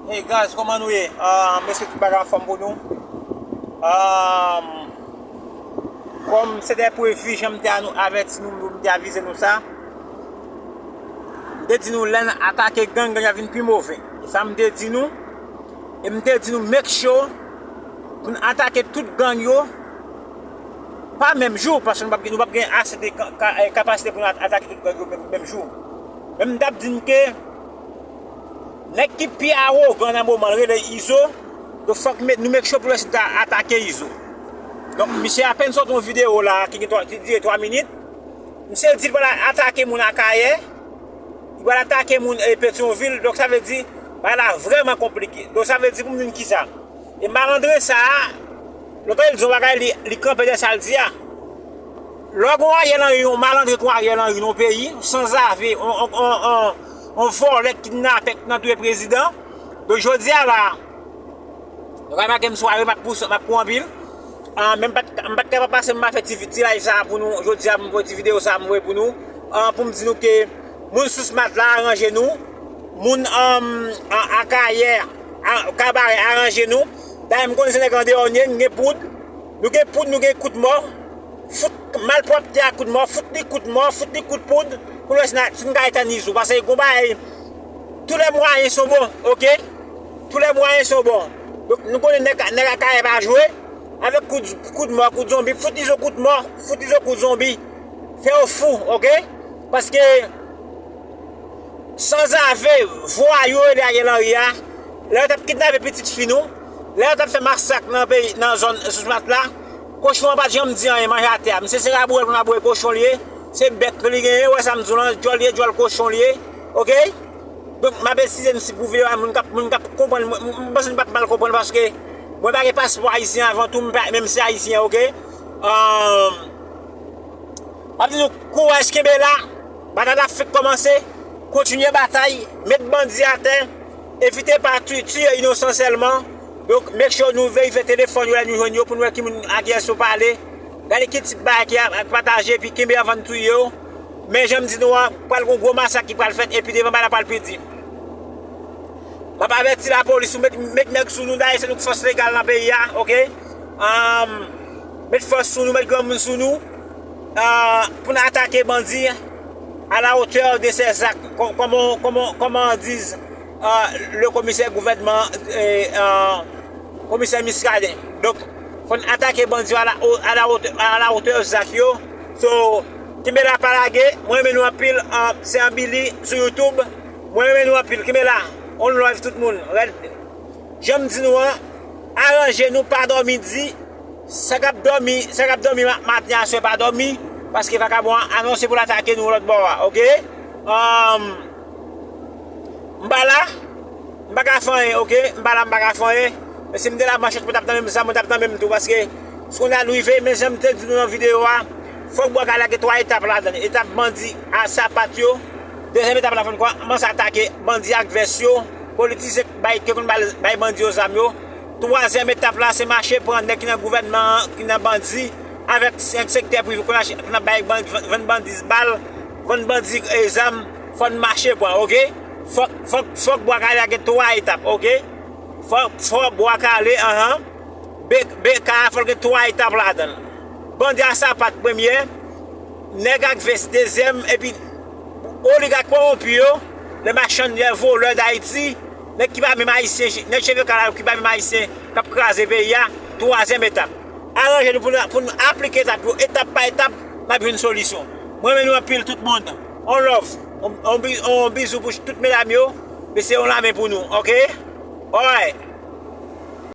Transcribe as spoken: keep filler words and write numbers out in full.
Hey guys, kòman nou ye? Ah, m espere tout bagay anfòm pou nou. Ah, kòm se te previ, jan m te anou-, avèti nou, m te avize nou sa. M te di nou, lè n atake gang, gang ap vin pi move. E sa m te di nou. E m te di nou, make sure pou n atake tout gang yo, pa menm jou, paske nou p ap gen, nou p ap gen ase de ka-, ka-, eh, kapasite pou n at-, atake tout gang yo menm, menm jou. Men m t ap di n ke nèg ki pi awogan nan moman l rele Izo, donk fòk nou make sure pou lè si n ta atake Izo. Donk, misye apèn sot yon videyo la ki gen twa, ki dire twa minit. Misye di l pral atake moun Akayè, li pral atake moun e Petyonvil, donk sa vle di bagay la vrèman konplike. Donk sa vle di pou m di n kisa? E malandren sa a, lòt lè l di yon bagay, li, li kanpe dèyè sa l di a. Lè w gen yon Ariel Henry, yon malandren kon Ariel Henry nan yon peyi, sanzave, yon, yon, yon, yon, yon vòlè k kidnapè k nan touye prezidan. Donk jodi a la, nou ka remake m sware, m ap pou, m ap pou anpil. Ah, men m pa t, m pa t kapab pase m pa fè ti, ti live sa a pou nou. Jodi a, m voye ti videyo sa a, m voye pou nou. Ah, pou m di nou ke moun Sous Mat la aranje nou. Moun, um, a, Akayè, a, Kabarè aranje nou. Dayè, m konnen se nèg andeyò n ye, n gen poud. Nou gen poud, nou gen kout mò. Fout malpwòpte a kout mò, fout li kout mò, fout li kout poud. Pou nou wè si n a, si n ka etann Izo. Paske gon bagay, tous les moyens sont bons, ok? Tous les moyens sont bons. Donk, nou konnen nèg, nèg Akayè pa jwe. Avèk kout, kout mò, kout zonbi, fout Izo kout mò, fout Izo kout zonbi. Fè yo fou, ok? Paske sanzave, vwayou yo rele Ariel Henry a, lè yo t ap kidnape pitit fi nou, lè yo t ap fè masak nan peyi, nan zòn Sous Mat la, kochon an pa t janm di anyen, manje atè a. Misye se raboure l pou raboure kochon li ye, se bèt li genyen, ou wè sa m di w lan, djòl li ye, djòl kochon li ye, ok? Donk, m ap eskize m si pou videyo a, moun k ap, moun k ap konprann, mwen, m, m panse nou p ap mal konprann paske mwen pa gen paspò ayisyen avan tou, m pa, menm si ayisyen, ok? Ahn, m ap di nou, kouraj, kenbe la, batay la fèk kòmanse, kontinye batay, met bandi atè, evite pa ti-, tiye inosan sèlman. Donk, make sure nou verifye telefòn yo lè nou jwenn yo pou nou wè ki moun ak kiyès yo pale. Gade ki tip bagay ki ap, ap pataje, epi kenbe anvan n touye yo. Men jan m di nou an, pral gon gwo masak ki pral fèt, epi devan bagay la pral pi di. M ap avèti lapolis, ou met, met nèg sou nou, dayè se nou k fòs legal nan peyi a, ok? Ahn, met fòs sou nou, met granmoun sou nou, ahn, pou n atake bandi à la hauteur de ses actes, comme, comme, comme, comme disent, euh, le commissaire gouvernement, euh, euh, komisè Muscadin. Donk, fò n atake bandi yo à la, à la hauteur, à la hauteur zak yo. So, kenbe la, pa lage. Mwen renmen nou anpil, ah, se Anbili sou YouTube. Mwen renmen nou anpil. Kenbe la. On love tout moun. Rèd. Jan m di nou an, aranje nou, pa dòmi di. Sa k ap dòmi, sa k ap dòmi ma-, maten aswè pa dòmi, paske vakabon an anonse pou l atake nou lòt bò a, ok? Ahn, m pa la, m pa ka fè anyen, ok? M pa la, m pa ka fè anyen. Men si m te la, manchèt mwen t ap nan menm zam, mwen t ap nan menm tou, paske si w nan rive, men jan m te di nou nan videyo a, fòk Bwa Kale a gen twa etap ladan l. Etap bandi a sapat yo, dezyèm etap la fò n kòmanse atake bandi ak vès yo, politisyen k bay, ki konn bay, bay bandi yo zam yo. Twazyèm etap la, se mache pran nèg ki nan gouvènman an, ki nan bandi, avèk sèk-, sektè prive, konn achte, konn ap bay ban-, vann bandi bal, vann bandi, eh, zam, fò n mache pran, ok? Fòk, fòk, fòk Bwa Kale a gen twa etap, ok? Fòk, fòk Bwa Kale, anhan. B-, B K a, fò l gen twa etap ladan l. Bandi a sapat premye, nèg ak vès dezyèm, epi oligak kòwonpi yo, les marchands, les voleurs d'Haïti, nèg ki pa menm ayisyen, nèg cheve kala yo ki pa menm ayisyen, k ap kraze peyi a, twazyèm etap. Aranje nou pou nou, pou nou aplike etap yo, etap pa etap, n ap jwenn solisyon. Mwen renmen nou anpil, tout moun. On love. On, on bi-, on bizou pou tout medam yo. Mesye, on lamen pou nou, ok? Alright.